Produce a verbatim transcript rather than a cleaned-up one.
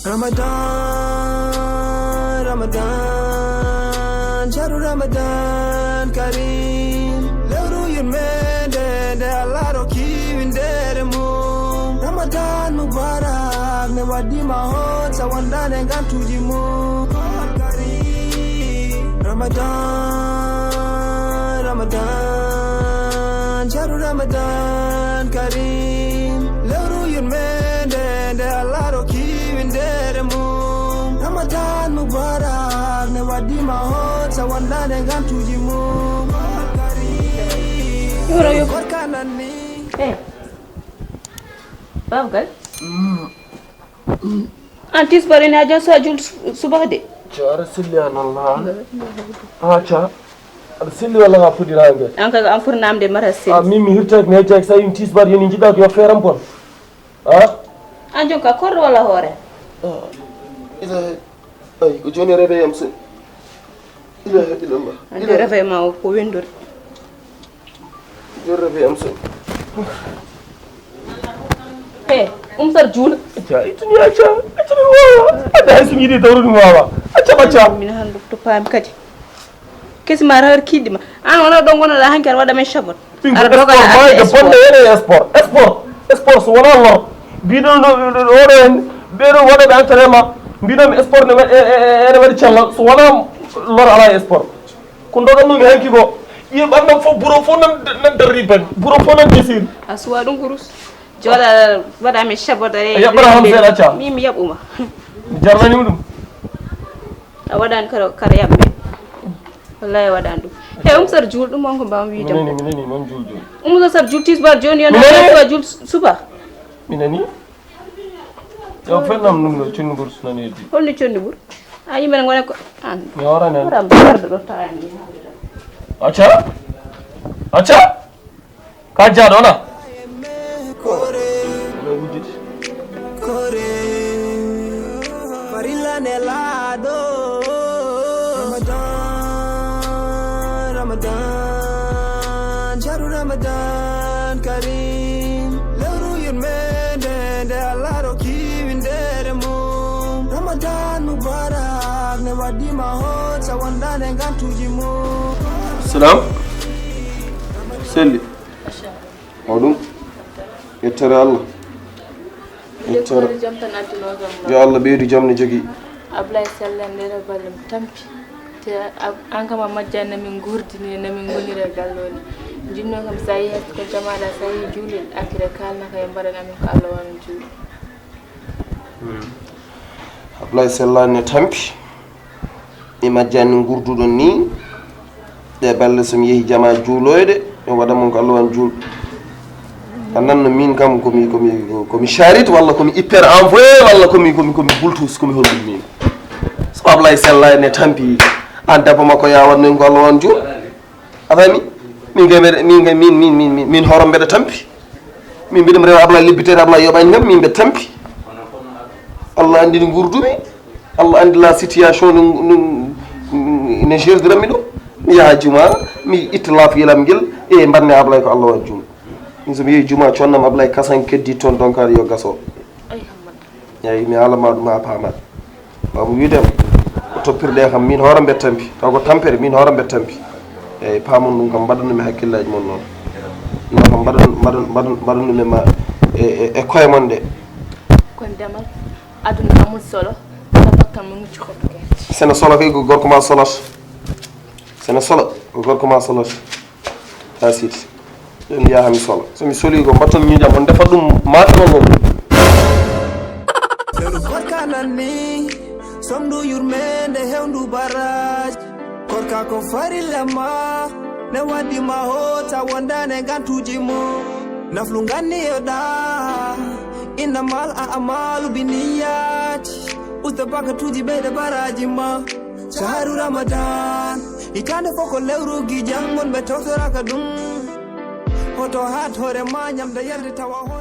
Ramadan, Ramadan, shahru Ramadan Kareem. Lewru yurmende nde Allah rokki winndere mum. Ramadan Mubarak, ne waɗi ma hoot sa wondaane ngantuuji mum. Kareem. Ramadan, Ramadan, shahru Ramadan Kareem. Lewru yurmende nde Allah rokki winndere mum. Ramadan Mubarak, ne waɗi ma hoot sa wondaane ngantuuji mum. Kareem. Yoro, yoro. Korka nan ni. Eh. Babgal. An tisbaar ene a jan so a jul su-, subaka de. Ca, aɗa selli an Allah. Ha, ca. Aɗa selli walla ka foti range? An kaga an foti namde mara selli. Ah, min mi hirtaki mi hejjaki sa yim tisbaar yoni jiɗɗa ko yo feeram pon. Ah? An jon ka korɗo walla hoore? Ah. Ila, ay, ko joni réveil am so. Ila, ila Allah. An de réveil ma o ko windori. Yo réveil am so. He, Umsar juula. Acca, ittini acca. Acca mi wawa. Adda hay so mi yiɗi dawru mi wawa. Acca bacca. Min han to paam kadi. Kesi ma rawar kiɗi ma. An wona ɗon wona la hanki aɗa waɗa men shabot. Ɓinngol aɗa doga sport, aɗa mayde bonde ene e sport. Sport. Sport so wona lor. Mbiɗo no, no, no, oɗo en, ɓeɗo waɗa ɓe entraînement. Mbiɗo mi sport ne wa-, e, e, e, ene waɗi cellal. So wona lor ala e sport. Ko doganno mi hanki ko. Iye ɓanndam fof, buro fof nan, nan darri bani. Buro fof nan desiri. A suwa ɗum kurus. Jooɗa waɗa mi shabot. A yaɓɓata ham seeɗa acca. Min mi yaɓɓuma. Mi jarnanima ɗum. A waɗani kara, kara yaɓɓe. Wallahi a waɗani ɗum. He Umsar juul ɗum on ko mbawmi wiide. Mi nani, mi nani, noon juul juul. Umsar juul tisbaar jooni yon. Mi nani. Umsar juul suba. Mi nani. Yo fennam ɗum ɗo, cunnu ɓursu nani heddi. Holno cunnu ɓur? A yimɓe ne ngona ko an. Mi hoorani an. Horam barɗo ɗo tawani. Acca. Acca. Ka jaaɗo wona? Kore. Kore. Farilla ne laaɗo. Ramadan, Ramadan, shahru Ramadan Kareem. Lewru yurmende nde Allah rokki winndere mum. Ramadan Mubarak ne waɗi ma hoot sa wondaane ngantuuji mum. Salam. Selli. Mawɗum. Yettere Allah. Yettere. Jam tan adduno kam. Yo Allah ɓeydu jam ne jogii. Ablaye Sall en ndero balɗe tampi. Te a-, an kam a majjani namin gurdini, namin ngonira e galle o ni. Jinno kam sa yehi ko jamaɗa, sa yehi juulel, accire kalna ka e mbaɗan amin ko Allah wano juul. Hmm. Ablaye Sall ne tampi. Mi majjani ngurduɗon ni. Ɗe balɗe so mi yehi jama juuloyde, mi waɗa mon ko Allah wan juul. A nanno min kam komi, komi, komi charite walla komi hyper envoyé walla komi, komi, komi bultus, komi honɗum min. So Ablaye Sall ne tampi, an debbo makko ya waɗnoy ko Allah wan juul. A faami? Min kay mbeɗa, min kay, min, min, min, min, min hoore mbeɗa tampi. Min mbiɗa mi rewa Ablaye libbiteede Ablaye yoɓani kam, min mbeɗa tampi. Allah anndi ndi ngurdumi. Allah anndi la situation no, no, no jerdiranmi ɗo. Mi yaha juma, mi itta laafiyalam ngel, e mbanne Ablaye ko Allah wan juul. Min so mi yehi juma, connam Ablaye kasan keddi toon Donkaari yo gaso. Ay, Hammad. Eeyi, mi haalama ɗum haa paamaa. Waaw, wiide am, ko toppirɗe kam, min hoore mbeɗa tampi. Taw ko tampere, min hoore mbeɗa tampi. Eeyi, paamon ɗum kam, mbaɗon ɗum e hakkillaaji mon noon. Non kam, mbaɗon, mbaɗon, mbaɗon, mbaɗon ɗum e ma, e, e, e koye mon ɗe. Kon demal, aduna amul solo, sa bakkan mo ngicci xottu ke. Sene solo kay ko gorko ma solata. Sene solo ko gorko ma solata. Haa siiti. Ɗum yaha mi sola. So mi soli ko mbatton ñiiƴam, on ndefa ɗum, maata non ɗum. Lewru korka nan ni, somdu yurmeende hewndu baraaji. Korka ko farilla ma, ne waddi ma hoota wondaane ngantuuji mum. Naflu nganniyoɗa, innamal a'malu binniyati. Usta bakatuuji ɓeyda baraaji ma. Shahru Ramadan, hitaande fof ko lewru gijan mon ɓe tawtoraka ɗum. Hoto haat hoore ma ñamde yarde tawa hoore.